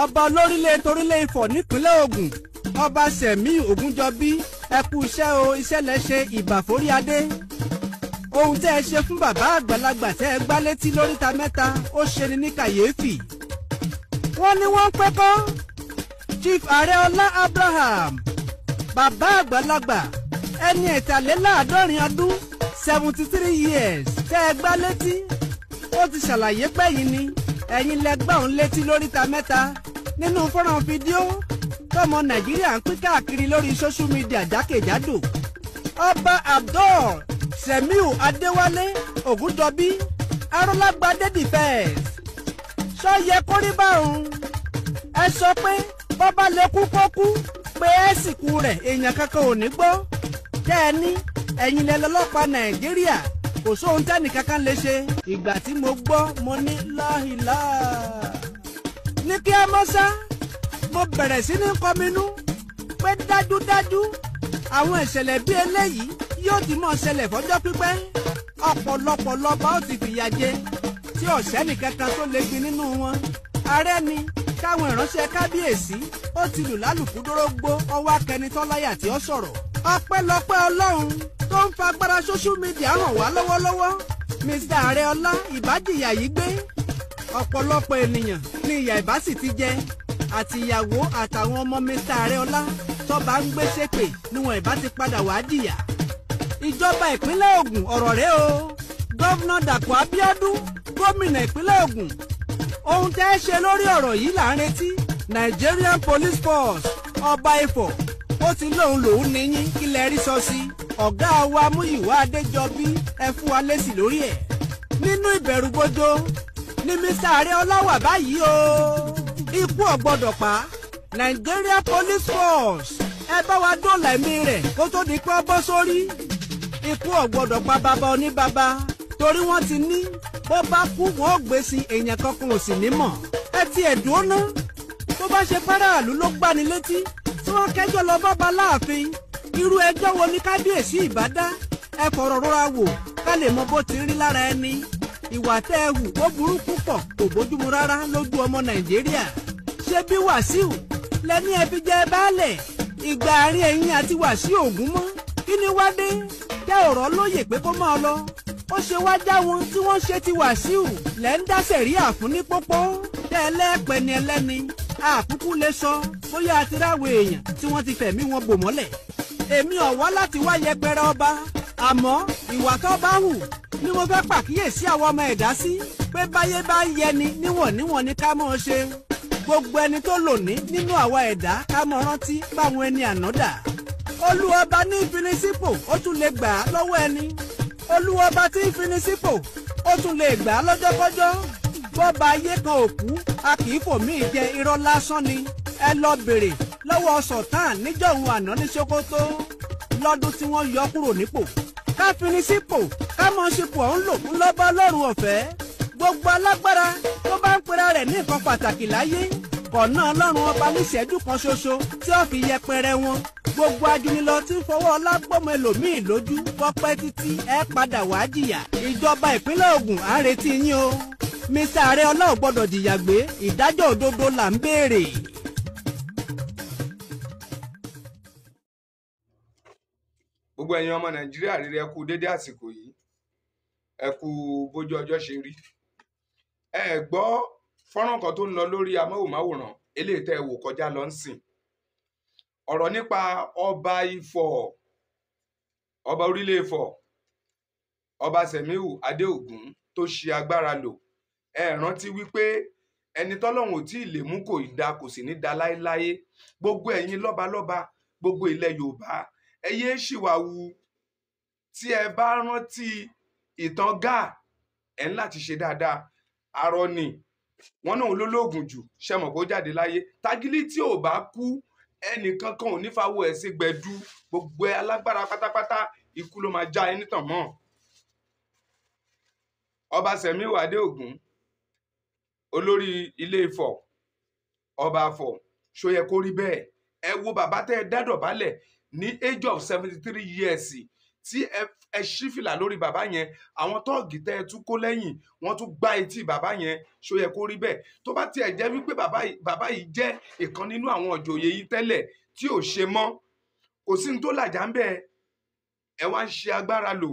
Ọba olórílẹ̀ torílẹ̀ Ifọ̀ nípínlẹ̀ Ògùn, ọba Sẹ̀míù Ògúnjọbí, ẹ kú iṣẹ́ o, iṣẹ́ lẹ ṣe, ìbà forí adé. Ohun tẹ́ ẹ ṣe fún bàbá àgbàlagbà tẹ́ ẹ gbá létí lóríta mẹ́ta, ó ṣeni ní kàyéfì. Wọ́n ní wọ́n ń pẹ́ kọ́. Chief Àrẹọlá Abraham, bàbá àgbàlagbà, ẹni 73 ọdún, 73 years, tẹ́ ẹ gbá létí. Ó ti ṣàlàyé pẹ́yìn ni ẹ̀yin lẹ gbá òun létí lóríta mẹ́ta nínú fọ́nrán fídíò tọmọ Nàìjíríà ń pín káàkiri lórí social media jákèjádò. Ọba Abdul Sẹ̀míù Adéwálé Ògúnjọbí, Arọ́lágbadé the first, sọ yẹ kó rí báwọn. Ẹ sọ pé bọ́bá lè kú kó kú, pé ẹ sìnkú rẹ̀ èèyàn kankan ò ní gbọ́. Tẹ́ ẹ ní ẹ̀yin lẹ lọ́lọ́pàá Nàìjíríà, kò sóhun tẹ́nì kankan lè ṣe. Ìgbà tí mo gbọ́ mo ní láhìlá. Ní kí ẹ mọ́ sá, mo bẹ̀rẹ̀ sí ní kọminú pé dájúdájú àwọn ìṣẹ̀lẹ̀ bí eléyìí yóò ti mọ̀ ṣẹlẹ̀ fọjọ́ pípẹ́. Ọ̀pọ̀lọpọ̀ lọ́ba ó ti fìyà jẹ tí ọ̀sẹ́ nìkankan tó lè gbin nínú wọn. Ààrẹ ni káwọn ìránṣẹ́ kábíyèsí ó ti lù lálùkúdórógbó ọwọ́ akẹnitọ́láyà tí ó sọ̀rọ̀. Ọpẹ́lọpẹ́ Ọlọ́run tó ń fa agbára social media hàn wá lọ́wọ́lọ́wọ́. Mr. Àrẹọlá ìbájìyà yìí gbé. Ọ̀pọ̀lọpọ̀ ènìyàn ni ìyà ìbá sì ti jẹ, àti ìyàwó àtàwọn ọmọ Mr. Àrẹọlá tọ́ba ń gbé ṣépè níwọ̀n ìbá ti padà wá jìyà. Ìjọba ìpínlẹ̀ Ògùn ọ̀rọ̀ rẹ̀ o. Gọ́vnà Dàpọ̀ Abíọ́dún, gómìnà ìpínlẹ̀ Ògùn, ohun tẹ́ ẹ ṣe lórí ọ̀rọ̀ yìí là ń retí. Nigerian Police Force, ọba Ifọ̀, ó ti lóun lòun níyín, kí lẹ rí sọ sí. Ọ̀gá wa Múyìwá Adéjọbí, ẹ fún wa lésì lórí ẹ̀. Nínú ìbẹ̀rùbojo ni Mr. Àrẹọlá wà báyìí o. Ikú ò gbọ́dọ̀ pa. Nigeria Police Force, ẹ bá wa dóòlà ẹ̀mí rẹ̀ kó tó di pé ó bọ́ sórí. Ikú ò gbọ́dọ̀ pa bàbá oníbàbá, torí wọ́n ti ní bó bá kú wọn ò gbé sí, èèyàn kankan ò sì ní mọ̀. Ẹ ti ẹ̀dùn ó ná. Tó bá ṣe fáráàlú ló gbani létí tí wọ́n kẹ́jọ́ lọ bába láàfin, irú ẹjọ́ wo ni kábíyèsí ìbá dá? Ẹ fọ̀rọ̀ rọra wò ká lè mọ bó ti rí lára ẹni. Ìwà tẹ́ ẹ hù ó burú púpọ̀, kò bójúmu rárá lójú ọmọ Nàìjíríà. Ṣé bí Wàsíù lẹ́ni ẹ fi jẹ baálẹ̀? Ìgbà àárín ẹ̀yìn àti Wàsíù ògún mọ́, kí ni wá dé? Tẹ́ ọ̀rọ̀ lóye pé kó máa lọ. Ó ṣe wá já wọn tí wọ́n ṣe ti Wàsíù lẹ́ ń dá sẹ̀ríà fún ní pópó. Tẹ́ ẹlẹ́pẹ̀ ni ẹlẹ́ni, àkúkú lè sọ bóyá a ti ráwọ̀ èèyàn tí wọ́n ti fẹ̀mí wọn bò mọ́lẹ̀. Èmi ò wá láti wá yẹpẹrẹ ọba, àmọ́ ìwà tó bá hù ni mo fẹ́ pàkíyèsí àwọn ọmọ ẹ̀dá sí, pé báyé bá ń yẹni níwọ̀n níwọ̀n ni ká mọ̀ ṣe. Gbogbo ẹni tó lò ní nínú àwa ẹ̀dá ká mọ̀ rántí báwọn ẹni ànádà. Olúọba ní ìfinisípò, ó tún lè gbà á lọ́wọ́ ẹni. Olúọba tí ìfinisípò, ó tún lè gbà á lọ́jọ́kọ́jọ́. Bọ́ba ayé kan ò kú, a kì í fòmíì jẹ, irọ́ lásán ni. Ẹ lọ bèrè lọ́wọ́ Sultan níjọ́hun àná ní Sokoto lọ́dún tí wọ́n yọ kúrò nípò. Ká finisípò, ká mọ̀ sípò ọ̀hún lò ń lọ́bọ́ lọ́rùn ọ̀fẹ́. Gbogbo alágbára tó bá ń pera rẹ̀ ní nǹkan pàtàkì láyé, kọ̀ọ̀nà Ọlọ́run ọba níṣẹ́jú kan ṣoṣo tí ó fi yẹpẹrẹ wọn. Gbogbo ajúnilọ tí ń fọwọ́ ọlá gbọ́mọ ẹlòmíì lójú pọ́pẹ́ títí ẹ padà wá jìyà. Ìjọba ìpínlẹ̀ Ògùn à ń retí yín o. Mr. Àrẹọlá ò gbọ́dọ̀ jìyà gbé, ìdájọ́ òdodo là ń béèrè. Gbogbo ẹ̀yin ọmọ Nàìjíríà rere, ẹ kú dédé àsìkò yìí, ẹ kú bójú ọjọ́ ṣe rí. Ẹ gbọ́ fọ́nrán kan tó ń lọ lórí amóhùnmáwòrán eléyìí tẹ́ ẹ wò kọjá lọ ń sìn. Ọ̀rọ̀ nípa ọba Ifọ̀, ọba orílẹ̀ Ifọ̀, ọba Sẹ̀míù Adéògùn tó ṣe agbára lò. Ẹ rántí wípé ẹni tọ́lọ́run ò tí ì lè mú kò ì da, kò sì ní da láéláé. Gbogbo ẹ̀yin lọ́balọ́ba, gbogbo ilẹ̀ Yorùbá, ẹ yéé ṣìwàwù. Tí ẹ bá rántí ìtàn Gáà, ẹ ń láti ṣe dáadáa. Arọ ni wọn náà lólóògùn jù, ṣe mọ̀ kó jáde láyé. Tágílì tí ò bá kú, ẹnìkan kan ò ní fawọ́ ẹ̀ sí gbẹ̀du. Gbogbo ẹ alágbára pátápátá, ikú ló máa já ẹni tàn mọ́. Ọba Sẹ̀míù Adéògùn, olórí ilé Ifọ̀, ọba Ifọ̀, ṣó yẹ kó rí bẹ́ẹ̀? Ẹ wo bàbá tẹ́ ẹ dádọ̀bálẹ̀ ní age of 73 years, Tí ẹ ṣí fìlà lórí bàbá yẹn, àwọn tọ́ọ̀gì tẹ́ ẹ tún kó lẹ́yìn wọ́n tún gbá etí bàbá yẹn. Ṣó yẹ kó rí bẹ́ẹ̀? Tó bá tiẹ̀ jẹ́ wípé bàbá yìí jẹ́ ìkan nínú àwọn òjòyè yìí tẹ́lẹ̀ tí ò ṣe mọ́, kò sí ní tó làjà ń bẹ́ẹ̀. Ẹ wá ń ṣe agbára lò,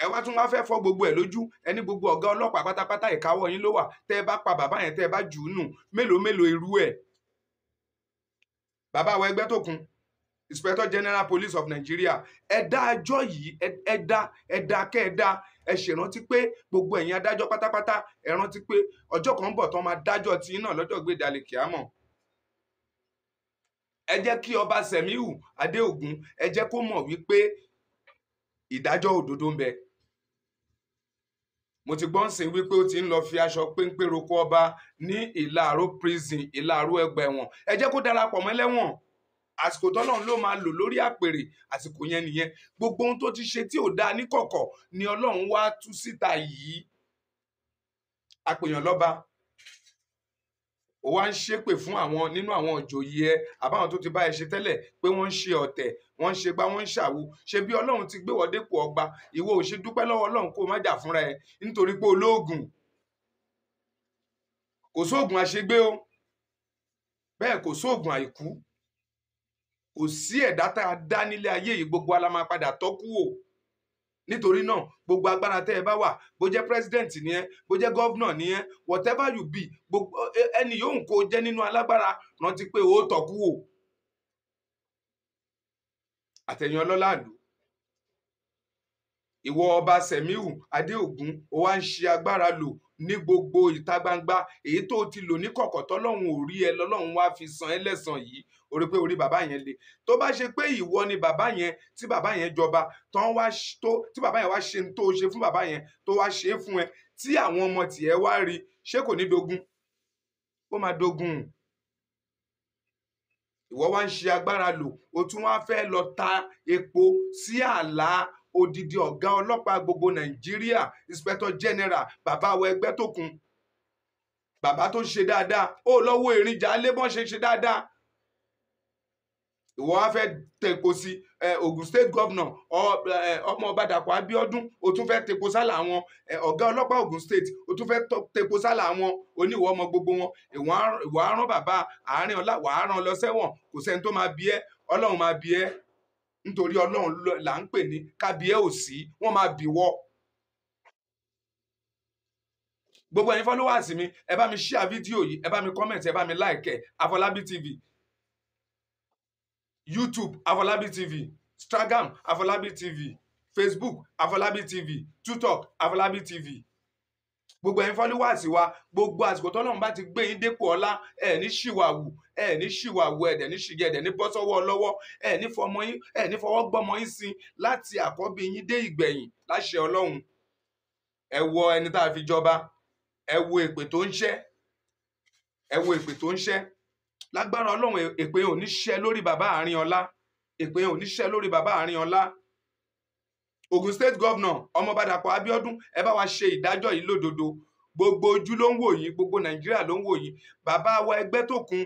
ẹ wá tún wá fẹ́ fọ́ gbogbo ẹ̀ lójú. Ẹni gbogbo ọ̀gá ọlọ́pàá pátápátá ìkáwọ́ yín ló wà. Tẹ́ ẹ bá pa bàbá yẹn, tẹ́ ẹ bá jù ú nù, mélòó mélòó irú ẹ̀. Bàbá wa Ẹgbẹ́tókun, Inspector General Police of Nigeria, ẹ dá ẹjọ́ yìí, ẹ dá, ẹ dá kẹ́ ẹ dá. Ẹ ṣèrántí pé gbogbo ẹ̀yin adájọ́ pátápátá, ẹ rántí pé ọjọ́ kan ń bọ̀ tán máa dájọ́ tí náà lọ́jọ́ gbèdéalè kíámọ̀. Ẹ jẹ́ kí ọba Sẹ̀míù Adéògùn, ẹ jẹ́ kó mọ̀ wípé ìdájọ́ òdodo ń bẹ. Mo ti gbọ́n sìn wípé ó ti ń lọ fi aṣọ péńpé roko ọba ní Ìlàró prison, Ìlàró ẹgbà ẹ̀wọ̀n. Ẹ jẹ́ kó darapọ̀ mọ́ ẹlẹ́wọ̀n. Àsìkò tọ́lọ́run ló máa lò lórí àpèrè, àsìkò yẹn nìyẹn. Gbogbo ohun tó ti ṣe tí ò dáa níkọ̀kọ̀ ni Ọlọ́run wá tú síta yìí. Àpèyàn lọ́ba, ó wá ń ṣépè fún àwọn nínú àwọn ìjòyè ẹ àbáwọn tó ti bá ẹ ṣe tẹ́lẹ̀ pé wọ́n ń ṣe ọ̀tẹ̀, wọ́n ń ṣe gbá, wọ́n ń ṣàwo. Ṣe bí Ọlọ́run ti gbé wọ́n dépò ọba, ìwọ ò ṣe dúpẹ́ lọ́wọ́ Ọlọ́run kó o má jà fúnra ẹ nítorí pé olóògùn. Kò sóògùn àṣegbé o, bẹ́ẹ̀ kò sóògùn àìkú. Kò sí ẹ̀dá tá a dá nílé ayé yìí, gbogbo wa la máa padà tọ́kú o. Nítorí náà gbogbo agbára tẹ́ ẹ bá wà, bó jẹ́ president ni ẹ, bó jẹ́ governor ni ẹ, whatever you be, gbogbo ẹni yòówù kó jẹ́ nínú alágbára, rántí pé ó tọ́kú o. Àtẹ̀yìn ọlọ́lá ìlú, ìwọ ọba Sẹ̀míù Adéògùn, ó wá ń ṣe agbára lò ní gbogbo ìta gbangba. Èyí tó ti lò ní kọ̀kọ̀ tọ́lọ́run ò rí ẹ, lọ́lọ́run wá fi san ẹ́ lẹ́san yìí. Ó rí pé orí bàbá yẹn le. Tó bá ṣe pé ìwọ ni bàbá yẹn, tí bàbá yẹn jọba tán wá tó, tí bàbá yẹn wá ṣe ń tó ṣe fún bàbá yẹn, tó wá ṣe é fún ẹ, tí àwọn ọmọ tiẹ̀ wá rí, ṣé kò ní dogun? Ó máa dogun. Ìwọ wá ń ṣe agbára lò, o tún wá fẹ́ lọ ta epo sí ààlà odidi ọ̀gá ọlọ́pàá gbogbo Nàìjíríà, Inspector General, bàbá wa Ẹgbẹ́tókun, bàbá tó ṣe dáadáa. Ó lọ́wọ́ èrìjà lébọ́n ṣe ṣe dáadáa. Ìwọ wá fẹ́ tẹ̀kọ sí Ògùn State Governor, ọmọ ọba Dàpọ̀ Abíọ́dún, o tún fẹ́ tẹ̀kọ sálà wọn. Ọ̀gá ọlọ́pàá Ògùn State, o tún fẹ́ tẹ̀kọ sálà wọn. Oníwọ̀ ọmọ gbogbo wọn, ìwọ á rán bàbá àárín ọlá, wàá rán lọ sẹ́wọ̀n. Kò sẹ́ni tó máa bí ẹ́, Ọlọ́run máa bí ẹ́. Nítorí Ọlọ́run là ń pè ní kábíẹ́ ò sí, wọ́n máa bí wọ́. Gbogbo ẹ̀yin followers mi, ẹ bá mi share fídíò yìí, ẹ bá mi comment, ẹ bá mi like ẹ. Afọlábí TV, YouTube Afọlábí TV, Instagram Afọlábí TV, Facebook Afọlábí TV, TikTok Afọlábí TV. Gbogbo ẹ̀yin followers wa, gbogbo àsìkò tọ́lọ́run bá ti gbé yín dépò ọlá, ẹ ní ṣìwàwù, ẹ ní ṣìwàwù, ẹ dẹ̀ ní ṣìjẹ, ẹ dẹ̀ ní bọ́ sọ́wọ́ lọ́wọ́, ẹ ní fọmọ yín, ẹ ní fọwọ́ gbọ́mọ yín sin láti àkọ́bí yín dé ìgbẹ̀yìn láṣẹ Ọlọ́run. Ẹ wo ẹni tá a fi jọba, ẹ wo èpè tó ń ṣẹ́, ẹ wo èpè tó ń ṣẹ́. Lágbára Ọlọ́run, èpè ò ní ṣẹ́ lórí bàbá àárín ọlá, èpè ò ní ṣẹ́ lórí bàbá àárín ọlá. Ògùn State Governor, ọmọọba Dàpọ̀ Abíọ́dún, ẹ bá wa ṣe ìdájọ́ yìí lódodo. Gbogbo ojú ló ń wò yín, gbogbo Nàìjíríà ló ń wò yín. Bàbá wa Ẹgbẹ́tókun,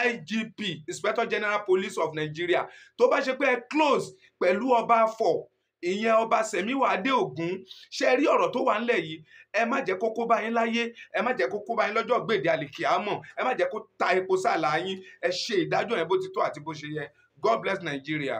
IGP, Inspector General Police of Nigeria, tó bá ṣe pé ẹ close pẹ̀lú ọba Afọ̀, ìyẹn ọba Sẹ̀míwà Adéògùn, ṣe rí ọ̀rọ̀ tó wà ńlẹ̀ yìí, ẹ má jẹ́ kó kó bá yín láyé, ẹ má jẹ́ kó kó bá yín lọ́jọ́ gbèdé àlìkìámọ̀, ẹ má jẹ́ kó ta epo sáàlà yín. Ẹ ṣe ìdájọ́ yẹn bó ti tó àti bó ṣe yẹ. God bless Nigeria.